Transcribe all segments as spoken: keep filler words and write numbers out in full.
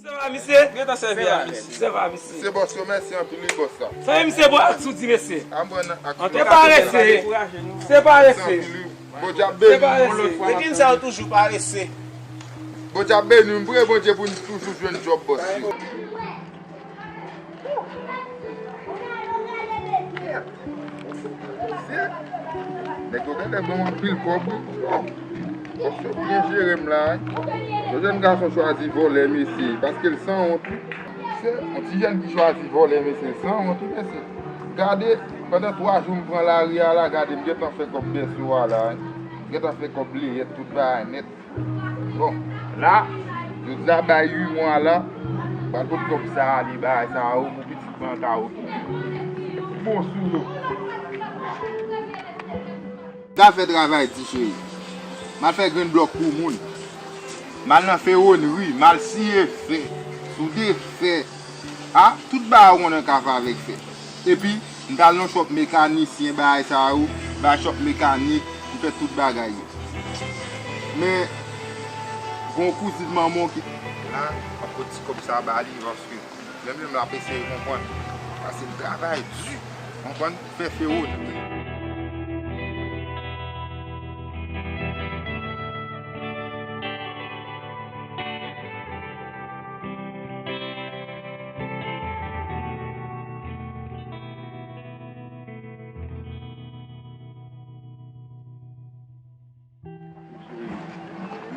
Sèvi a misye. Gentan sèvi a misye. Sèvi a misye. Se bòs yo, mèsi anpil wi bòs la. Sa e misye bò ak sou di mesye. An pran nan ak Se parese. Se parese. Anpil wi. Bondye ap Se beni nou yon lòt parese. fwa. Rekin sa yo toujou parese. Bondye ap beni nou, m priye Bondye pou nou toujou jwenn djòb bòs yo. Nèg yo genlè ban m anpil kòb wi. Bòs yo byen jere m la wi. Yon jèn gason chwazi vòlè mesye, paske l sanwont wi. Se yon ti jèn ki chwazi vòlè mesye, l sanwont wi mesye. Gade, pandan twa jou m pran lari a la, gade m gentan fè kòb bèso a la wi. M gentan fè kòb leyèt tout bagay nèt. Bon, la, jodi a bay uit mwa la, pral pot kòb sa ale bagay sa yo pou pitit mwen an ka okipe. Bon sou yo. M al fè travay di cheri. M al fè grenn blòk pou moun. M al nan fewonri, m al siye fè, soude fè. A, tout bagay ou konnen ka fè avèk fè. Epi, m t al nan shop mekanisyen, bagay sa yo, bay shop mekanik, m fè tout bagay yo. Men, gon kouzin manman w ki la, m ap pot ti kòb sa ba li, paske menm li menm l ap eseye konprann. Paske l travay di, konprann, fè fewonri.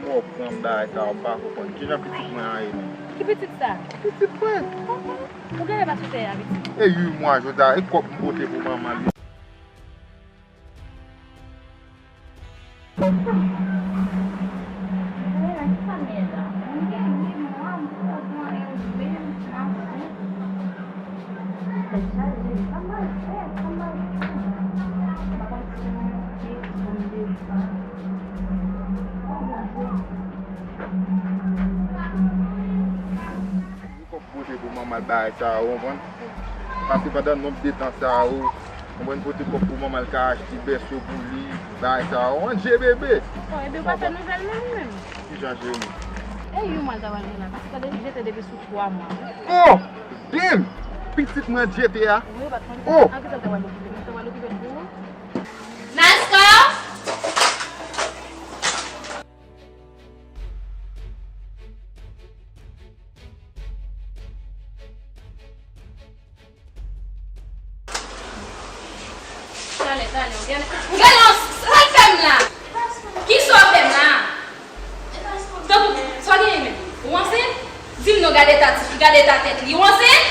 Mò pran bagay sa, w pa konprann. Kijan pitit mwen an ye menm? Ki pitit sa? Pitit mwen. Ou genlè pa sou tè a, pitit. E uit mwa jodi a, e kòb m pote pou manman l. Kòb pote pou manman l bagay sa yo, konprann? Pase pandan nonb de tan sa yo, konprann, pote kòb pou manman l ka achte bèso pou li, bagay sa yo, konprann, je bebe. Bon, epi w pa fè nouvèl menm, menm. Kijan je nou? E yon mwa l ta pral gen la, paske tande li jete depi sou twa mwa. Oh! Damn! Pitit mwen jete a. Wi, ou pa t konn. Oh! An ki sa l ta pral okipe? Li ta pral okipe l pou ou? Naska! Talè, talè, ou gen, ou gen yon, sa l fè m la? Kisa w fè m la? Tankou, sa w genyen menm? Ou ansent? Di m non, gade eta tifi, gade eta tèt li. Ou ansent?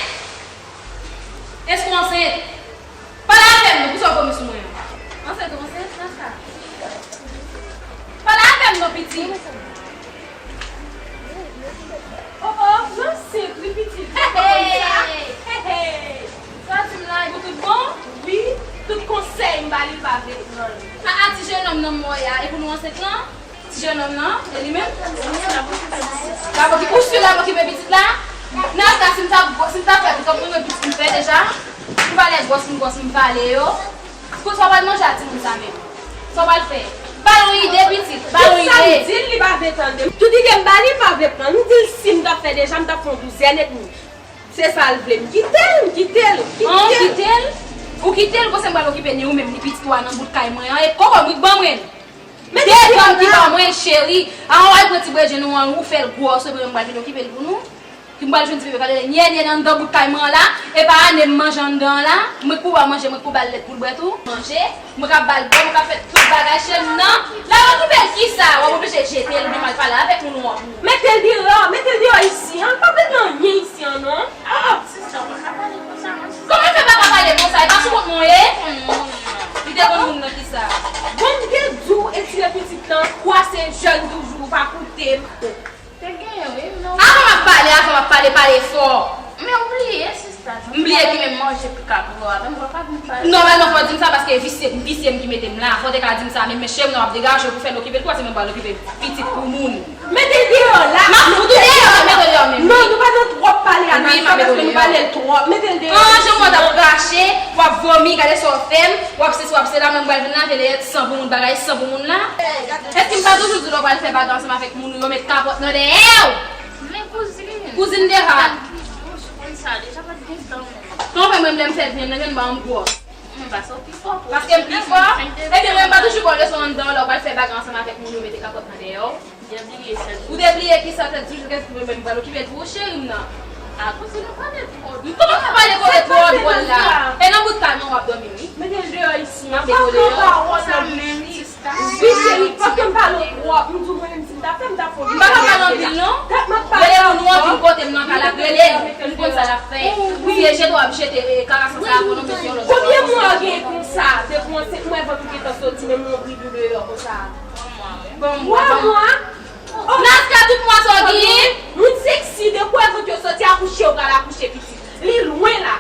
Èske w ansent? Pale avè m non, poukisa w vomi sou mwen an? Ansent ou ansent, Naska? Pale avè m non, pitit. Oh, oh, m ansent wi, pitit. Hey, hey. Hey, hey. Sa w di m la, e pou tout bon? Wi, tout konsèy m ba li, l pa vle pran l. A, a, ti jenòm nan m wè a, e pou nou ansent lan? Ti jenòm nan, e li menm? L ap okipe pitit. L ap okipe, ou si l ap okipe pitit la? Naska, si m t ap, si m t ap fè pitit, ou konn konbyen pitit m fè deja? M pa lè gwòs, m gwòs, m pale yo. Pou sa w pral manje a timoun sa menm? Sa w pral fè? Ba l yon ide, pitit. Ba l yon ide. Tout sa m di l, li pa vle tande. Tout ide m ba li, li pa vle pran. M di l si m t ap fè deja, m t ap fè yon douzèn edmi. Se sa l vle. M kite l, m kite l, m kite l. An, kite l? Ou kite l, konsa m pral okipe ni ou menm, ni pitit ou a nan bout kay mwen an. E kòkòm wi k ban mwen l. Devan m ki ban mwen l, cheri. A, w al pran ti bredjenn ou an, ou fè l gwòs, epi mwen m pral vin okipe l pou nou. Ki m pral jwenn ti bebe, gade, nyè, nyè, anndan bout kay mwen an la. E pa ane m manje anndan an la. Mwen k pou ba l manje, mwen k pou ba l lèt pou l bwè tou. Manje, mwen k ap ba l bwè, mwen k ap fè tout bagay, cheri m nan. L ap okipe l kisa? W ap oblije jete l, oubyen m al pale avèk moun ou an pou ou. Mete l deyò, mete l deyò isi an. L pa vle nan anyen isi an, non. Ah, sista, w pa ka pale konsa, non, sista. Kòman l fè pa ka pale konsa? E pa sou kont mwen w ye? Konn moun nan. Li te konn moun nan kisa? Bon, m te di w etire pitit lan, kwase jèn toujou, ou pa koute m. Te genyen, wi, non. Avan m ap pale, avan m ap pale, pale fò. Men ou bliye, sista. M bliye ki menm manje pou ka pou avè m, ou pa ka vin pale. Nòmalman, fò w di m sa, paske visye, visye m ki mete m la. Fò w te ka di m sa, men, men cheri m nan w ap degaje w pou fè l okipe l, paske mwen pral okipe pitit pou moun. Mete l deyò la. M ap fout ou deyò, mete l deyò menm. Non, nou pa nan twòp pale a, wi, m ap mete w deyò. Paske nou pale l twòp. Mete l deyò. An, jan w ap krache, w ap vomi, gade sa w fè m, w ap sesi, w ap sela, men m pral vin lave leyèt san pou moun, bagay san pou moun la. Èske m pa toujou di w lè w pral fè bagay ansanm avèk moun ou yo met kapòt nan dèyè w? Men kouzin, Kouzin Dera. Ki bouch konn sa deja, pa t gen tan menm. Ton fè mwen lè m fè byen nan grenn ba m gwòs. Mwen pa sa w pi fò. Paske m pi fò? Ebyen, mwen pa toujou ba w leson anndan w, lè w pral fè bagay ansanm avèk moun yo mete kapòt nan dèyè w. Ou te bliye ki sa, tèt di jou kèk mwen menm pral okipe tou, cheri m nan. A, kouzin, ou pale twò. Kòman ou pale twò, twò dwòl la? E nan bout kay mwen w ap dòmi, wi. Mete l deyò isi. M ap mete w deyò. Konsa menm, sista. Wi, cheri, paske m pale w twòp. M di w mwen menm si m ta fè, m ta fè w. M pa ka pale anpil, non. Gad, m ap pale w twòp. Lè moun an vin kote m nan kay la, rele l. M konn sa l ap fè. Si e jete w ap jete, e, karason sa a pou nou mete yon lòt. Konbyen mwa w gen konsa? Depi w ansent, mwen vant ou gentan soti, men m wè yon bri deyò konsa. Twa mwa, wi. Twa mwa? Nazka, tout mwa sa w genyen? Moun seksi, de kwè vant yo soti akouche, ou pral akouche pitit. Li lwen la.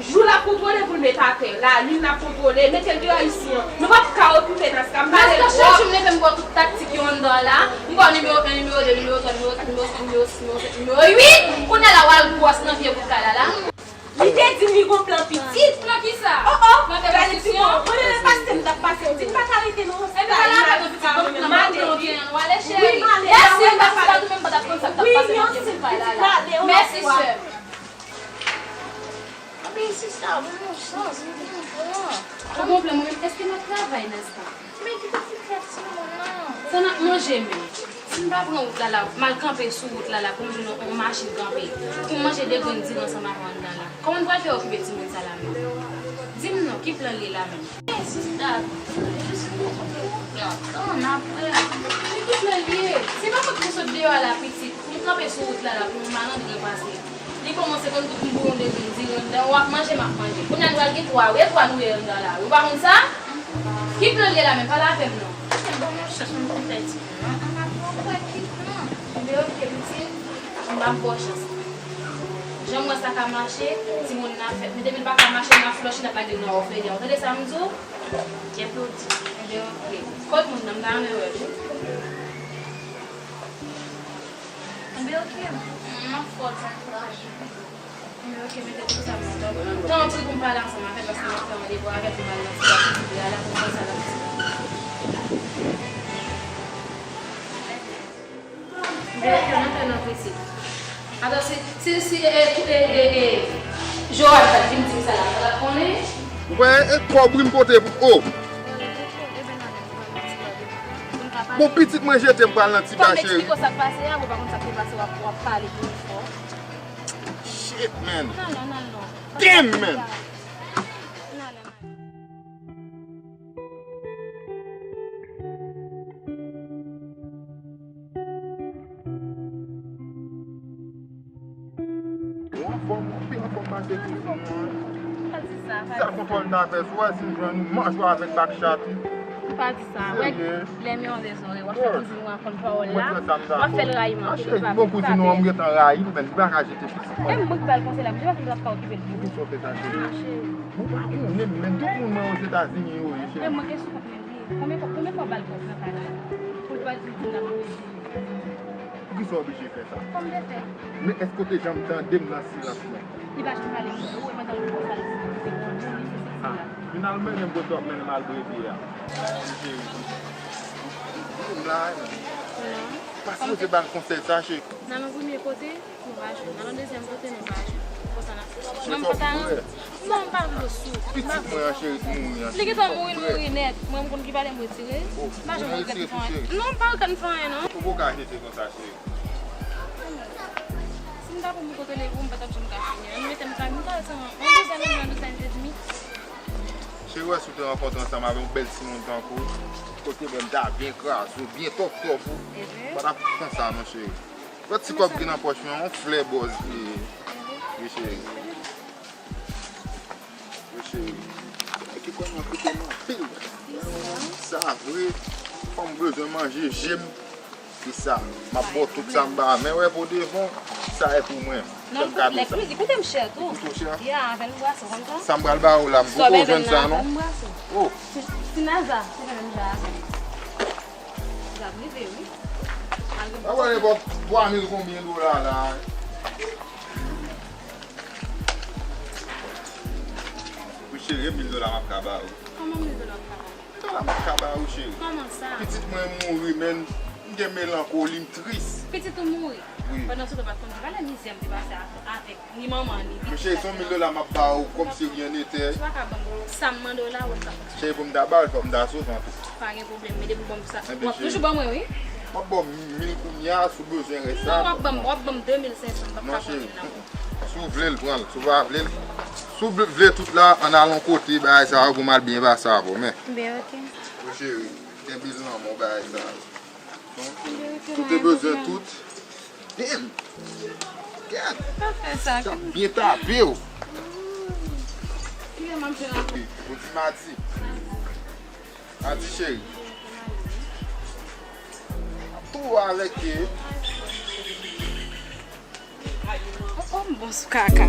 Jou l ap kontwole pou l met atè. Lalin l ap kontwole. Mete l deyò isi an. Nou p ap ka okipe Nazka. M pale twòp. Nazka, chak jou m leve m ba w tout taktik yo anndan la. M ba w nimewo en, nimewo de, nimewo twa, nimewo kat, nimewo senk, nimewo sis, nimewo sèt, nimewo uit. Kounye a la w al gwòs nan vye bout kay la la. Li te di m li gon plan pitit. Plan kisa? Oh, oh. Plan fè konstriksyon? Mwen menm pase m t ap pase, m di m pa ka rete nan ospital. Ebyen, pa la fè non pitit, ban m plan, ban m plan, ok, ann wale, cheri. Mèsi, mèsi, pa tou menm pa t ap konn sa k t ap pase nan vye bout kay la la. Mèsi, sè m. Anben, sista, ban m yon chans, m gen yon plan. Ou gon plan, mwen menm, èske m ap travay, Nazka? Men kite ti fè timoun nan. Sa n ap manje menm? Si m pa pran wout la la, m al kanpe sou wout la la pou m jwenn yon, yon machin kanpe, pou m manje de grenn diri ansanm avè w anndan la. Kòman n pral fè okipe timoun sa la menm? Di m non, ki plan l ye la menm? Men sista, jis yon plan, tann apre. Men ki plan l ye? Se pa kot pou sot deyò a la pitit, pou m kanpe sou wout la la, pou yon malandren pase. Li kòmanse konn tout m bouyon de grenn diri anndan, w ap manje, m ap manje. Kounye a nou al gen twa, wi, e twa nou ye anndan la, wi. Ou pa konn sa? Ki plan l ye la menm? Pale avè m non. Ban m yon chans, mwen konn fè timoun nan. Ann ap wè ki plan. Ebyen, oke, pitit. M ap ba w chans. Jan m wè sa ka mache, timoun nan ap fèt. Men depi l pa ka mache, n ap flòche, n ap lage l nan òfeyè. Ou tande sa m di w? Ebyen, oke. Kot moun nan? M ta renmen wè l wi. Ebyen, oke. M ap fè w tankou. Ebyen, oke, mete tout sa pou mwen. Tanpri pou m pale ansanm avè l, paske m ap fè randevou avè l pou m al nan ti kay pitit li a la pou m konn sa l ap di. Ebyen, oke, m antre nan pitit. Atò, si, si, si, e, e, e, e, Joab ta vin di m sa la, sa l ap konnen? Ou pa e kòb wi m pote pou, oh! Bon, pitit mwen jete m pral nan ti ba cheri. Fò m eksplike w sa k pase a, ou pa konn sa k te pase, w ap, w ap pale pi fò. Shit, man. Ann al non, ann al non. Damn, man. Ann al, ann al. Ou anfòm, ou pi anfòm pase kouzin mwen. Pa di sa, pa di sa. Sèl kontwòl m ta fè sou wè si m jwenn ou manje w avèk bak chat wi. Pa di sa, wè. Serye? Lè m yon lè zòrèy, w ap fè kouzin ou a konn pawòl la, w ap fè l rayi m anpil, li pa vle. Cheri, bon kouzin ou an m gentan rayi l, men li pa ka jete pitit mwen. E mwen ki ba l konsèy la, m di w pa ka okipe l. Poukisa w fè sa, cheri? Ou pa konnen m, men tout moun mwen Ozetazini yo ye, cheri. E mwen gen sou kont mwen li ye. Konbyen fwa, konbyen fwa w ba l kòb nan kay la? Pou l pa di l di l ap voye di. Poukisa w oblije fè sa? Fò m te fè. Men èske w te janm tande m nan silans mwen? Li pa janm pale m, ou wè pandan l pran sa l di, li se granmoun, li se sesi la. Finalman, menm kote w ap mennen m al brevye a. Cheri. Ou la, non? Pa sipoze ba l konsèy sa, cheri. Nan yon premye kote, nou pa jwenn. Nan yon dezyèm kote, nou pa jwenn. Konsa n ap fè. Mwen, m pa ta renmen. Non, m pa vle w sou. Pitit mwen an, cheri, ki mouri an. Li gentan mouri, l mouri nèt. Mwen, m konn ki pale m retire. M pa janm regrèt m fè anyen. Non, m pa regrèt m fè anyen, non. Ou poko ka jete konsa, cheri. Si m ta pran pou kote l, ou m pa t ap janm ka fini. Ann mete m ka, m ka rete yon, yon douzèn, yon douzèn edmi. Cheri, wè si w te rankontre ansanm avè yon bèl timoun tankou w, kote menm ta byen kraze w, byen tòptòp ou, ou pa t ap konsa non, cheri. Lòt ti kòb ki nan pòch mwen, yon flè bòz li ye. Wi, cheri. Wi, cheri. Sa ki kò m an koute m anpil. Sa vre. Fanm bezwen manje je m. Se sa. M ap ba w tout sa m ba. Men wè, pou devan, sa e pou mwen. Fè m kado sa. Li koute m chè tou. Li koute w chè? Ya, avè l m brase, w konn sa? Sa m pral ba ou la, m poko jwenn sa non. Avè l m brase. Oh. Ti, ti Naza, se menm jan avè m. Sa rive, wi. Malgre m pa wè nenpòt twa mil konbyen dola la. Wi cheri, e mil dola m ap ka ba ou. Kòman mil dola w ap ka ba m? Mil dola m ap ka ba ou cheri. Kòman sa? Pitit mwen mouri, men m gen melankoli, m tris. Pitit ou mouri? Pandan se tan, pa t konn ki valè mizè m te pase avèk ni manman ni pitit. Mesye, se yon mil dola m ap ba ou kòm si rien n'était. Ou pa ka ban m sa m mande w la, ou ka. Cheri, pou m ta ba w l, fòk m ta sove an tou. Pa gen pwoblèm, men depi w ban m sa. W ap toujou ban mwen, wi. M ap ba w mil kounye a, si w bezwen rès la. Non, w ap ban m, w ap ban m de mil senk san, m p ap ka pran mil nan men w. Si w vle l, pran l. Si w pa vle l, si w vle tout la, ann al yon kote, bagay sa yo pou m al byen pase avè w, men. Ben, ok. Wi, cheri, kenbe l nan men w, bagay sa yo. Ou te bezwen tout. Damn! Gad! Pa fè sa. Sa byen tape w. Kilè m ap jwenn ankò? Ou di madi. Madi cheri. Tou avèk ke. Oh, oh, m bon sou kaka.